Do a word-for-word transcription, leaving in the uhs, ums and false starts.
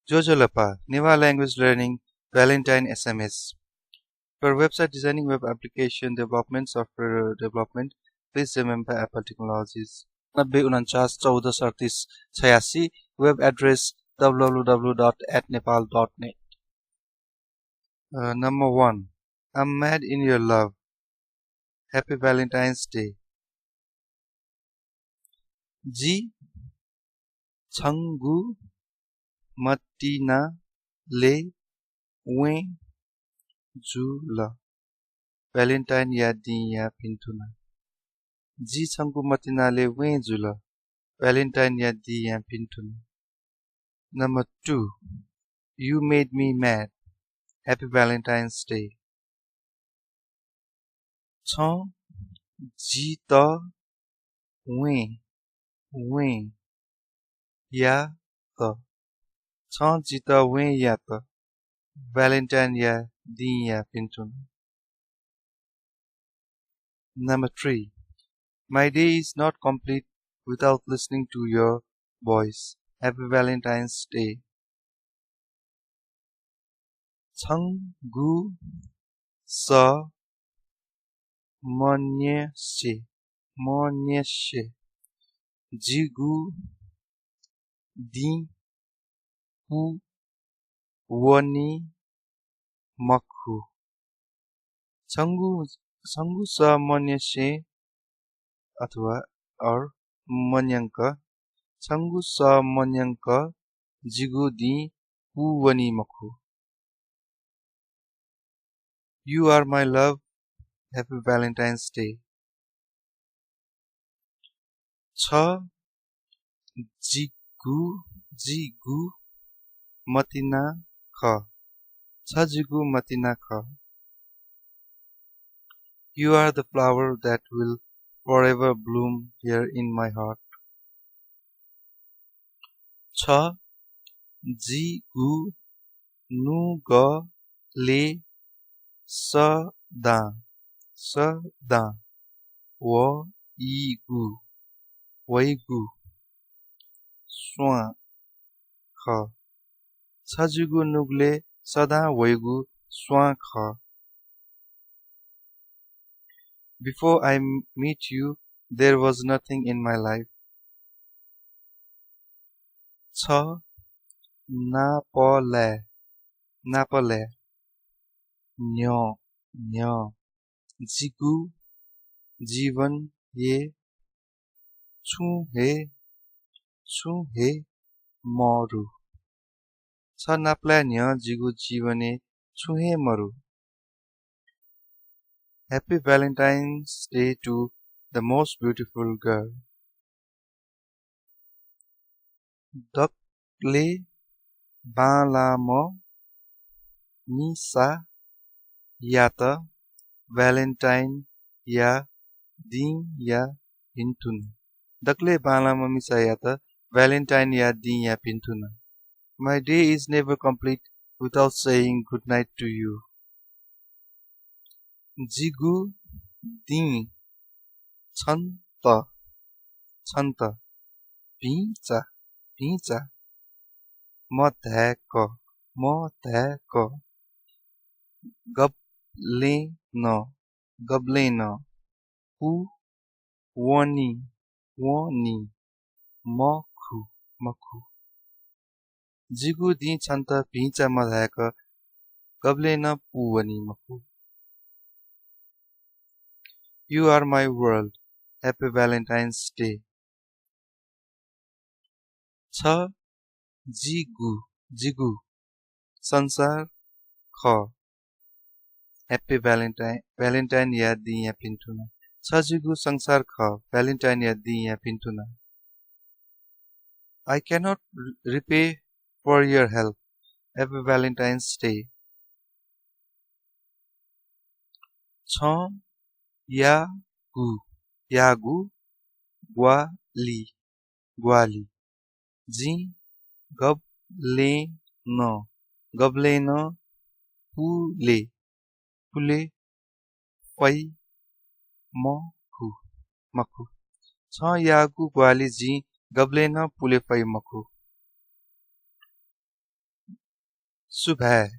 ज्वजलपा, Newa language learning, Valentine S M S। For website designing, web application development, software development, please remember Apple Technologies। नब्बे उनन्चास चौध सैँतिस छयासी, web address www dot at nepal dot net। Uh, number one, I'm mad in your love. Happy Valentine's Day। जि छंगु मतिनाले वें जुल। Valentine या दिंया भिन्तुना। जि छंगु मतिनाले वें जुल। Valentine या दिंया भिन्तुना। Number two, you made me mad. Happy Valentine's Day। छं जित वें, वें यात। छं जित वें यात। Valentine या दिंया भिन्तुना। Number three, my day is not complete without listening to your voice. Happy Valentine's Day। छंगु स मन्यसे, मन्यसे जिगु दिं पूवनी मखु। छंगु, छंगु स मन्यसे अथवा or मन्यंक, छंगु स मन्यंक जिगु दिं पूवनी मखु। You are my love. Happy Valentine's Day। छ जिगु, जिगु मतिना खः। छ जिगु मतिना खः। You are the flower that will forever bloom here in my heart. छ जिगु नुगलय् सदां, सदां वइगु, वइगु स्वां खः। छ जिगु नुगलय् सदां वइगु स्वां खः। Before I meet you, there was nothing in my life. छ नापलाय्, नापलाय् न्ह्यः, न्ह्यः जिगु जीवनय् छुं हे, छुं हे मरु। छ नापलाय् न्ह्यः जिगु जीवनय् छुं हे मरु। Happy Valentine's Day to the most beautiful girl। दकले बांलाःम्ह मिसायात Valentine या दिंया भिन्तुना। दकले बांलाःम्ह मिसायात Valentine या दिंया भिन्तुना। My day is never complete without saying good night to you। जिगु दिं छन्त, छन्त भिंचा, भिंचा मधाय्क, मधाय्क गबलें नं, गबलें नं पूवनी, वनी मखु, मखु। जिगु दिं छन्त भिंचा मधाय्क गबलें नं पूवनी मखु। You are my world। Happy Valentine's Day। छ जिगु, जिगु संसार खः। Happy Valentine, Valentine या दिंया भिन्तुना। छ जिगु संसार खः, Valentine या दिंया भिन्तुना। I cannot re-, repay for your help। Happy Valentine's Day। छं याःगु, याःगु ग्वाहालि, ग्वाहालि जिं गबलें नं, गबलें नं पुले, पुले फइ मखु, मखु। छं याःगु ग्वाहालि जिं गबलें नं पुले फइ मखु। सुभाय्।